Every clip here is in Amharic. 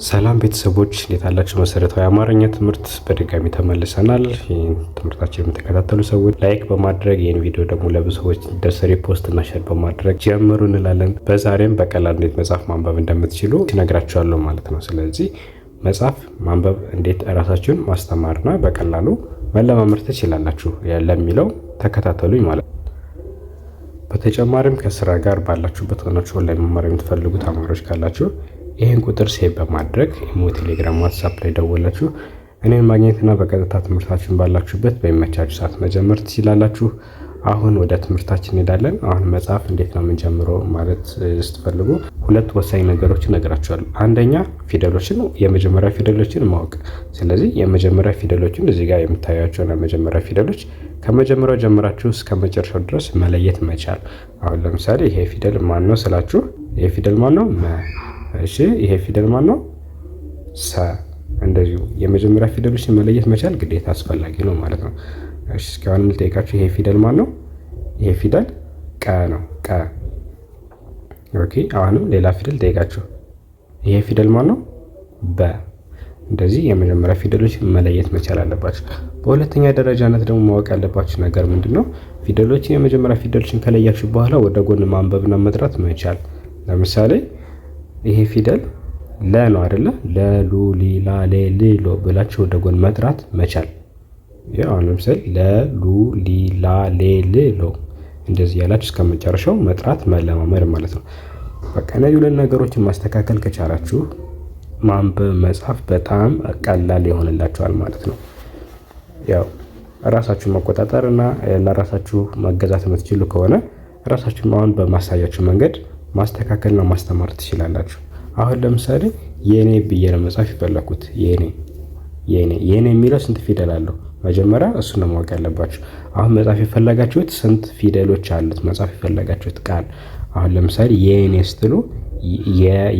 ሰላም ቤተሰቦች እንዴት አላችሁ? መሰረታዊ አማርኛ ትምህርት በድጋሚ ተመልሰናል። ይህን ትምህርታችን የምትከታተሉ ሰዎች like በማድረግ ይህን ቪዲዮ ደግሞ ለብዙ ሰዎች እንዲደርስ repost እና share በማድረግ ጀምሩ እንላለን። በዛሬም በቀላሉ እንዴት መጻፍ ማንበብ እንደምትችሉ እነግራችኋለሁ ማለት ነው። ስለዚህ መጻፍ ማንበብ እንዴት እራሳችሁን ማስተማርና በቀላሉ መለማመድ ትችላላችሁ ለሚለው ተከታተሉኝ ማለት ነው። በተጨማሪም ከስራ ጋር ባላችሁበት ሆናችሁ ኦንላይን መማር የምትፈልጉ ተማሪዎች ካላችሁ ይህን ቁጥር save በማድረግ ኢሞ፣ ቴሌግራም፣ ዋትሳፕ ላይ ደወላችሁ እኔን ማግኘትና በቀጥታ ትምህርታችሁን ባላችሁበት በሚመቻችሁ ሰዓት መጀመር ትችላላችሁ። አሁን ወደ ትምህርታችን እንሄዳለን። አሁን መጻፍ እንዴት ነው የምንጀምረው ማለት ስትፈልጉ ሁለት ወሳኝ ነገሮችን እነግራችኋለሁ። አንደኛ ፊደሎችን፣ የመጀመሪያ ፊደሎችን ማወቅ። ስለዚህ የመጀመሪያ ፊደሎችን እዚህ ጋር የምታያቸውን የመጀመሪያ ፊደሎች ከመጀመሪያው ጀምራችሁ እስከ መጨረሻው ድረስ መለየት መቻል። አሁን ለምሳሌ ይሄ ፊደል ማን ነው ስላችሁ፣ ይሄ ፊደል ማን ነው? መ። እሺ ይሄ ፊደል ማን ነው? ሰ። እንደዚሁ የመጀመሪያ ፊደሎችን መለየት መቻል ግዴታ አስፈላጊ ነው ማለት ነው። እሺ እስኪ አሁንም ልጠይቃችሁ፣ ይሄ ፊደል ማን ነው? ይሄ ፊደል ቀ ነው። ቀ። Okay። አሁንም ሌላ ፊደል ጠይቃችሁ፣ ይሄ ፊደል ማን ነው? በ። እንደዚህ የመጀመሪያ ፊደሎችን መለየት መቻል አለባችሁ። በሁለተኛ ደረጃነት ደግሞ ማወቅ ያለባችሁ ነገር ምንድን ነው? ፊደሎችን የመጀመሪያ ፊደሎችን ከለያችሁ በኋላ ወደ ጎን ማንበብና መጥራት መቻል። ለምሳሌ ይሄ ፊደል ለ ነው አይደለ? ለ ሉ ሊ ላ ሌ ል ሎ ብላችሁ ወደ ጎን መጥራት መቻል። ያው አሁን ለምሳሌ ለ ሉ ሊ ላ ሌ ል ሎ እንደዚህ ያላችሁ እስከ መጨረሻው መጥራት መለማመድ ማለት ነው። በቃ እነዚህ ሁለት ነገሮችን ማስተካከል ከቻላችሁ ማንበብ መጻፍ በጣም ቀላል ይሆንላችኋል ማለት ነው። ያው ራሳችሁን መቆጣጠር እና ለራሳችሁ መገዛት የምትችሉ ከሆነ ራሳችሁን አሁን በማሳያችሁ መንገድ ማስተካከልና ማስተማር ትችላላችሁ። አሁን ለምሳሌ የኔ ብዬ ለመጻፍ የፈለኩት የኔ የኔ የኔ የሚለው ስንት ፊደል አለው? መጀመሪያ እሱን ነው ማወቅ ያለባችሁ። አሁን መጻፍ የፈለጋችሁት ስንት ፊደሎች አሉት? መጻፍ የፈለጋችሁት ቃል አሁን ለምሳሌ የኔ ስትሉ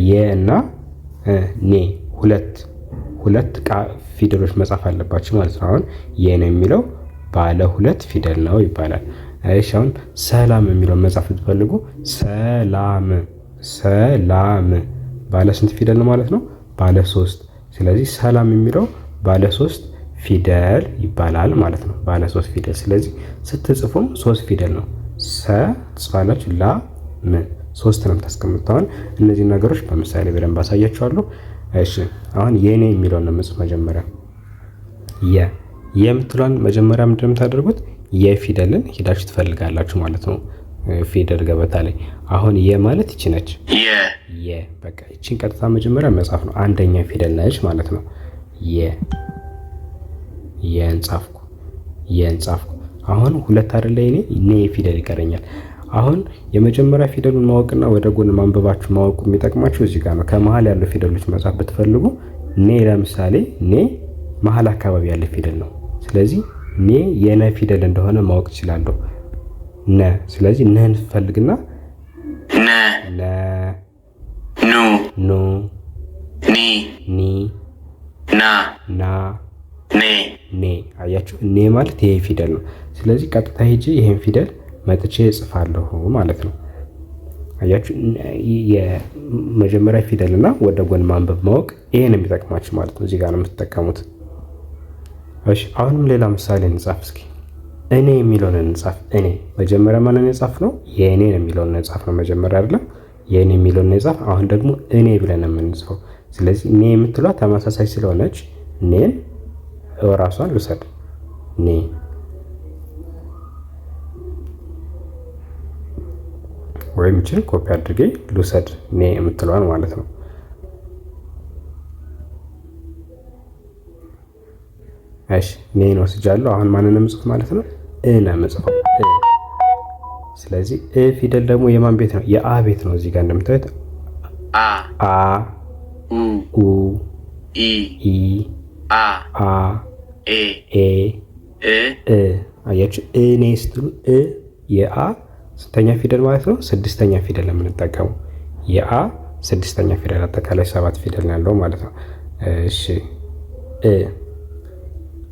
የ እና ኔ ሁለት ሁለት ፊደሎች መጻፍ አለባችሁ ማለት ነው። አሁን የኔ የሚለው ባለ ሁለት ፊደል ነው ይባላል። እሺ አሁን ሰላም የሚለውን መጻፍ ብትፈልጉ ሰላም ሰላም ባለ ስንት ፊደል ነው ማለት ነው? ባለ ሶስት። ስለዚህ ሰላም የሚለው ባለ ሶስት ፊደል ይባላል ማለት ነው። ባለ ሶስት ፊደል። ስለዚህ ስትጽፉም ሶስት ፊደል ነው። ሰ ትጽፋላችሁ፣ ላ ም ሶስት ነው የምታስቀምጡት። አሁን እነዚህን ነገሮች በምሳሌ በደንብ አሳያችኋለሁ። እሺ አሁን የኔ የሚለውን ነው የምጽፍ። መጀመሪያ የ የምትሏን መጀመሪያ ምንድን ነው የምታደርጉት? የፊደልን ሂዳችሁ ትፈልጋላችሁ ማለት ነው። ፊደል ገበታ ላይ አሁን የ ማለት ይቺ ነች። የ በቃ ይቺን ቀጥታ መጀመሪያ መጻፍ ነው። አንደኛ ፊደል ነች ማለት ነው። የ የን ጻፍኩ የን ጻፍኩ። አሁን ሁለት አይደለ የኔ ኔ ፊደል ይቀረኛል። አሁን የመጀመሪያ ፊደሉን ማወቅና ወደ ጎን ማንበባችሁ ማወቁ የሚጠቅማችሁ እዚህ ጋር ነው። ከመሀል ያሉ ፊደሎች መጻፍ ብትፈልጉ ኔ ለምሳሌ ኔ መሀል አካባቢ ያለ ፊደል ነው። ስለዚህ ኔ የነ ፊደል እንደሆነ ማወቅ እችላለሁ። ነ ስለዚህ ነን ፈልግና ነ ነ ኑ ኑ ኒ ኒ ና ና ኔ ኔ። አያችሁ ኔ ማለት ይሄ ፊደል ነው። ስለዚህ ቀጥታ ሄጄ ይሄን ፊደል መጥቼ እጽፋለሁ ማለት ነው። አያችሁ የመጀመሪያ ፊደል እና ወደ ጎን ማንበብ ማወቅ ይሄን የሚጠቅማችሁ ማለት ነው። እዚህ ጋር ነው የምትጠቀሙት። እሺ አሁንም ሌላ ምሳሌ እንጻፍ እስኪ። እኔ የሚለውን እንጻፍ። እኔ መጀመሪያ ማንን የጻፍ ነው? የእኔ የሚለውን እንጻፍ ነው መጀመሪያ አይደለም? የእኔ የሚለውን እንጻፍ። አሁን ደግሞ እኔ ብለን ነው የምንጽፈው። ስለዚህ ኔ የምትሏ ተመሳሳይ ስለሆነች ኔን ራሷን ልውሰድ። ኔ ወይም ይችን ኮፒ አድርጌ ልውሰድ፣ ኔ የምትለዋን ማለት ነው። እሺ ኔን ወስጃለሁ። አሁን ማንን ነው የምጽፍ ማለት ነው? እ ነው የምጽፈው። እ። ስለዚህ እ ፊደል ደግሞ የማን ቤት ነው? የአ ቤት ነው። እዚህ ጋር እንደምታዩት አ አ ኡ ኡ ኢ ኢ አ አ ኤ ኤ እ እ። አያችሁ እኔ ስትሉ እ የአ ስንተኛ ፊደል ማለት ነው? ስድስተኛ ፊደል የምንጠቀመው የአ ስድስተኛ ፊደል፣ አጠቃላይ ሰባት ፊደል ነው ያለው ማለት ነው። እሺ እ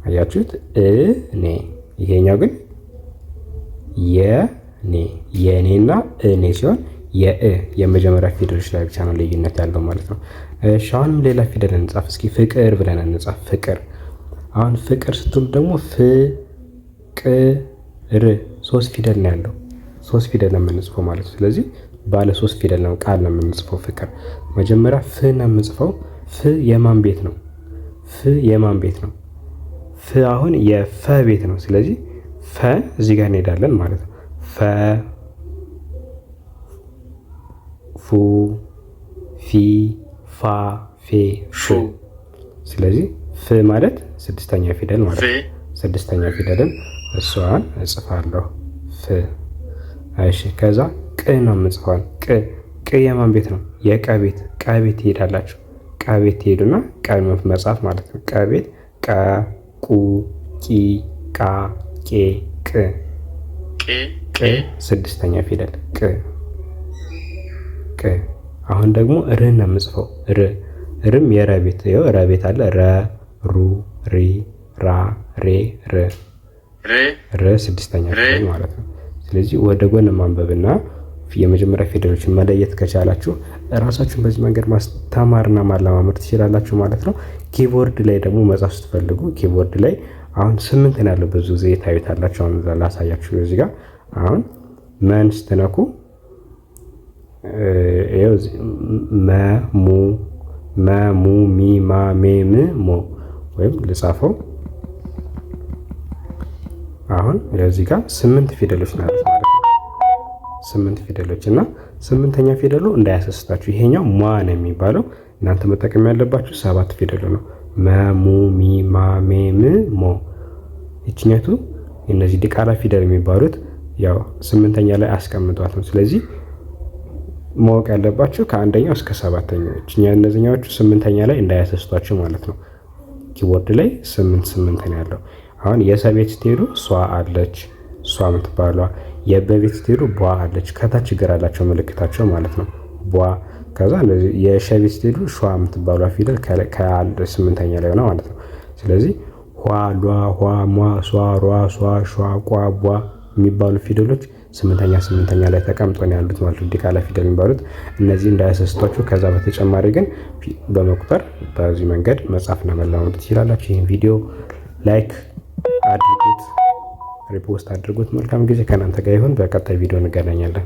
አያችሁት እ ኔ። ይሄኛው ግን የኔ የኔና እኔ ሲሆን የእ የመጀመሪያ ፊደሎች ላይ ብቻ ነው ልዩነት ያለው ማለት ነው። እሺ አሁንም ሌላ ፊደል እንጻፍ እስኪ። ፍቅር ብለን እንጻፍ። ፍቅር። አሁን ፍቅር ስትሉ ደግሞ ፍቅር ሶስት ፊደል ነው ያለው። ሶስት ፊደል ነው የምንጽፈው ማለት ነው። ስለዚህ ባለ ሶስት ፊደል ነው ቃል ነው የምንጽፈው። ፍቅር መጀመሪያ ፍ ነው የምንጽፈው። ፍ የማን ቤት ነው? ፍ የማን ቤት ነው? ፍ አሁን የፈ ቤት ነው። ስለዚህ ፈ እዚህ ጋር እንሄዳለን ማለት ነው። ፈ፣ ፉ፣ ፊ፣ ፋ፣ ፌ፣ ፍ። ስለዚህ ፍ ማለት ስድስተኛ ፊደል ማለት ነው። ስድስተኛ ፊደልን እሷን እጽፋለሁ። ፍ። እሺ ከዛ ቅ ነው የምጽፈዋል። ቅ ቅ የማን ቤት ነው? የቀ ቤት። ቀ ቤት ትሄዳላችሁ። ቀ ቤት ትሄዱና ቀ መጻፍ ማለት ነው። ቀ ቤት ቀ፣ ቁ፣ ቂ፣ ቃ፣ ቄ፣ ቅ። ቅ ስድስተኛ ፊደል ቅ ቅ። አሁን ደግሞ ር ነው የምጽፈው። ር ርም የረ ቤት፣ ይኸው ረ ቤት አለ። ረ፣ ሩ፣ ሪ፣ ራ፣ ሬ፣ ር። ር ስድስተኛ ፊደል ማለት ነው። ስለዚህ ወደ ጎን ማንበብና የመጀመሪያ ፊደሎችን መለየት ከቻላችሁ እራሳችሁን በዚህ መንገድ ማስተማርና ማለማመድ ትችላላችሁ ማለት ነው። keyboard ላይ ደግሞ መጻፍ ስትፈልጉ keyboard ላይ አሁን ስምንት ነው ያለው፣ ብዙ ጊዜ ታዩታላችሁ። አሁን ላሳያችሁ እዚህ ጋር አሁን መን ስትነኩ መ ሙ መ ሙ ሚ ማ ሜ ም ሞ ወይም ልጻፈው። አሁን እዚህ ጋር ስምንት ፊደሎች ናቸው ማለት ነው። ስምንት ፊደሎች እና ስምንተኛ ፊደሉ እንዳያሰስታችሁ ይሄኛው ሟ ነው የሚባለው። እናንተ መጠቀም ያለባችሁ ሰባት ፊደሉ ነው። መ ሙ ሚ ማ ሜ ም ሞ። ይችኛቱ እነዚህ ዲቃላ ፊደል የሚባሉት ያው ስምንተኛ ላይ አስቀምጧት ነው። ስለዚህ ማወቅ ያለባችሁ ከአንደኛው እስከ ሰባተኛው እችኛ እነዚህኛዎቹ ስምንተኛ ላይ እንዳያሰስቷችሁ ማለት ነው። keyboard ላይ ስምንት ስምንት ነው ያለው። አሁን የሰቤት ስትሄዱ ሷ አለች፣ ሷ የምትባሏ። የበቤት ስትሄዱ ቧ አለች። ከታች እግር አላቸው ምልክታቸው ማለት ነው፣ ቧ። ከዛ የሸቤት ስትሄዱ ሿ የምትባሏ ፊደል ስምንተኛ ላይ ሆነ ማለት ነው። ስለዚህ ኋ፣ ሏ፣ ኋ፣ ሟ፣ ሷ፣ ሯ፣ ሷ፣ ሿ፣ ቋ፣ ቧ የሚባሉ ፊደሎች ስምንተኛ ስምንተኛ ላይ ተቀምጦ ነው ያሉት ማለት ነው። ዲቃላ ፊደል የሚባሉት እነዚህ እንዳያሰስቷችሁ። ከዛ በተጨማሪ ግን በመቁጠር በዚህ መንገድ መጻፍና መለማመድ ትችላላችሁ። ይህን ቪዲዮ like አድርጉት፣ repost አድርጉት። መልካም ጊዜ ከእናንተ ጋር ይሁን። በቀጣይ ቪዲዮ እንገናኛለን።